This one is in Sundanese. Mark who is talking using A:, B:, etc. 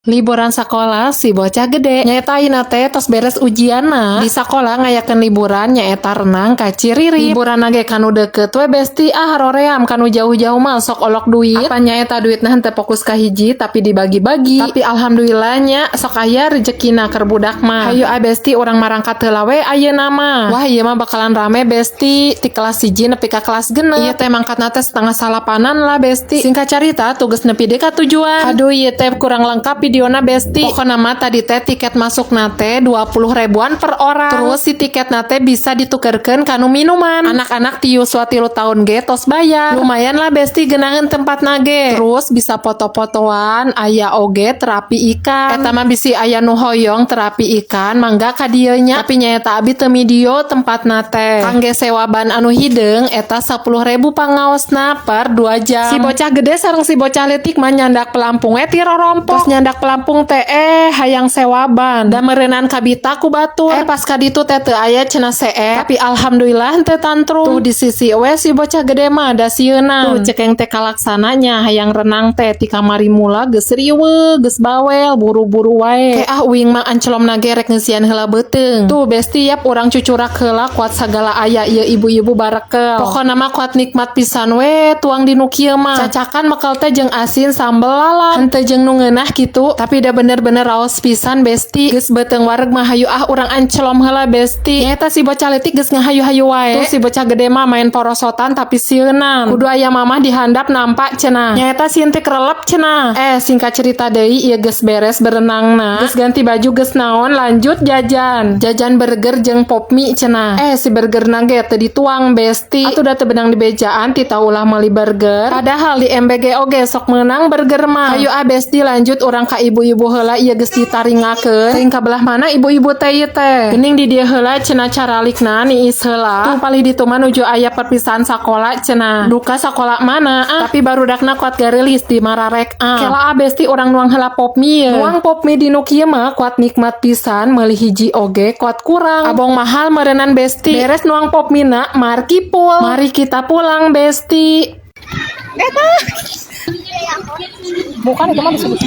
A: Liburan sakola si bocah gede. Nyaeta ayeuna teh tos beres ujianna. Di sakola ngayakeun liburan, nyaeta renang ka Ciririp. Liburan ge kanu deket we, Besti, ah, haroream kanu jauh-jauh mah sok olok duit. Apa nyaeta duitna henteu fokus ka hiji, tapi dibagi-bagi. Tapi alhamdulillah nya, sok aya rezekina keur budak mah. Hayu ah, Besti, urang marangkat heula we ayeuna mah. Wah, ieu mah bakalan rame, Besti, ti kelas 1 nepi ka kelas 6. Ieu teh mangkatna teh setengah salapanan lah, Besti. Singkat carita, tugas nepi deui ka tujuan. Aduh, ieu teh kurang lengkap videona, Besti. Pokokna mah tadi teh tiket masuk nate 20 ribuan per orang. Terus si tiket nate bisa ditukerkeun kanu minuman. Anak-anak ti yuswa 3 tahun ge tos bayar. Lumayan lah, Besti, geunaheun tempat nage. Terus bisa foto-fotoan, aya oge terapi ikan. Eta mah bisi aya nu hoyong terapi ikan, mangga ka dieu nya. Tapi nyaeta abi teu midio tempat nate. Kangge sewa ban anu hideung eta 10.000 pangaosna per 2 jam. Si bocah gede sareng si bocah leutik mah nyandak pelampung we ti rorompok. Terus nyandak pelampung teh, eh, hayang sewa ban. Da meureunan kabita ku batur. Eh, pas ka ditu teh teu aya cenah see. Tapi alhamdulillah henteu tantrum. Tuh di sisi we si bocah gede mah da sieunan. Tuh cekeng teh kalaksananya hayang renang teh ti kamari mula geus riweuh, geus bawel, buru-buru wae. Ke ah, uing mah ancelom ge rek ngeusian heula beuteung. Tuh, Besti, yap urang cucurak heula kuat sagala aya ieu ibu-ibu barekel. Pokona mah kuat nikmat pisan we tuang di nu kieu mah. Cacakan mekel teh jeung asin sambel lalap. Henteu jeung nu ngeunah kitu, tapi da bener-bener raos pisan, Besti. Geus beuteung wareg mah, hayu ah, urang ancelom heula, Besti. Nyaeta si bocah leutik geus ngahayu-hayu wae. Tuh si bocah gede mah main porosotan tapi sieunan. Kudu aya mamah di handap nampak cenah. Nyaeta sintik relep cenah. Eh, singkat cerita deui, ieu geus beres berenangna. Geus ganti baju, geus naon, lanjut jajan. Jajan burger jeung Pop Mie cenah. Eh, si burgerna ge teu dituang, Besti. Atuh da teu beunang dibejaan tita ulah meuli burger. Padahal di MBG oge sok meunang burger mah. Hayu ah, Besti, lanjut urang ka ibu-ibu heula, ieu geus ditaringakeun. Teuing ka belah mana ibu-ibu teh ieu teh. Geuning di dieu heula cenah, caralikna niis heula. Tuh palih ditu mah nuju aya perpisahan sakola cenah. Duka sakola mana ah. Tapi barudakna kuat gareulis di mararek ah. Kela ah, Besti, urang nuang heula Pop Mie ye. Nuang Pop Mie di nu kieu mah kuat nikmat pisan, meuli hiji oge kuat kurang. Abong mahal meureunan, Besti. Beres nuang Pop Mie na, marki pul. Mari kita pulang, Besti.
B: Bukan, itu mah disebut.